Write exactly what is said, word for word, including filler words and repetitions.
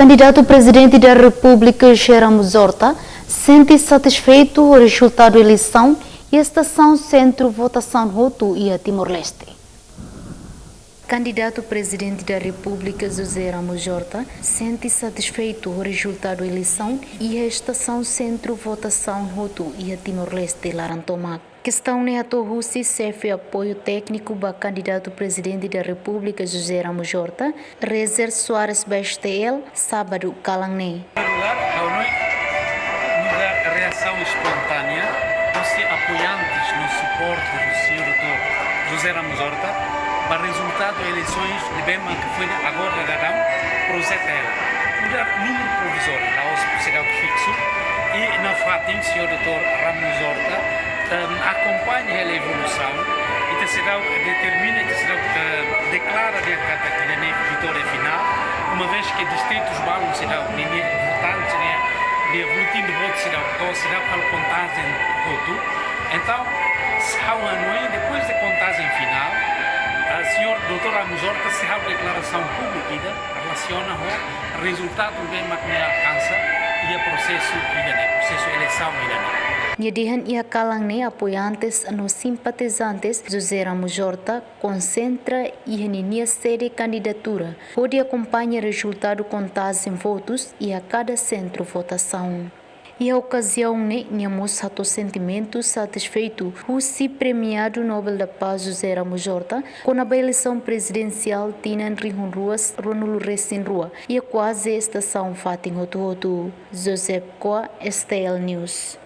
Kandidatu Prezidente da Repúblika José Ramos Horta sente satisfeitu ho rezultadu eleisaun iha estasaun sentru votasaun hotu iha Timor-Leste. Kandidatu Prezidente da Repúblika José Ramos Horta sente satisfeitu ho rezultadu eleisaun iha estasaun sentru votasaun hotu iha Timor-Leste laran tomak. Kestaun ne'e hato'o husi xefe apoiu tékniku ba kandidatu Prezidente da Repúblika José Ramos Horta, Rezer Soares ba S T L, sábadu kalan ne'e. Em primeiro lugar, ha'u hanoin nu'udar reasaun espontánea husi apoiantes no suporte do senhor doutor José Ramos Horta ba rezultadu eleisaun ne'ebé mak foin agora daudaun projetu hela. Nu'udar númeru provizóriu, la'ós seidauk fiksu, i nafatin senhor doutor Ramos Horta, ehm, akompaña hela evolusaun, i ita seidauk determina, ita seidauk, eh, deklara dehan katak ida-ne'e vitória finál, uma vez que distritus balun seidauk, ninia votantes, ninia, ninia boletin de voto seidauk, to'o seidauk halo kontajen hotu. Entaun, ha'u hanoin, depois de kontajen finál, ah, senhor doutor Ramos Horta sei halo deklarasaun públika ida relasiona ho rezultadu ne'ebé mak nia alkansa iha prosesu ida-ne'e, prosesu eleisaun ida-ne'e. Nia dehan iha kalan ne'e apoiantes no simpatizantes José Ramos Horta konsentra iha ninia sede kandidatura hodi akompaña rezultadu kontajen votus iha kada sentru votasaun. Iha okaziaun ne'e, nia mós hato'o sentimentu satisfeitu husi Premiadu Nobel da Paz José Ramos Horta kona-ba eleisaun prezidensiál tinan rihun rua ruanulu resin rua iha kuaze estasaun fatin hotu-hotu. Joseph Koa, S T L News.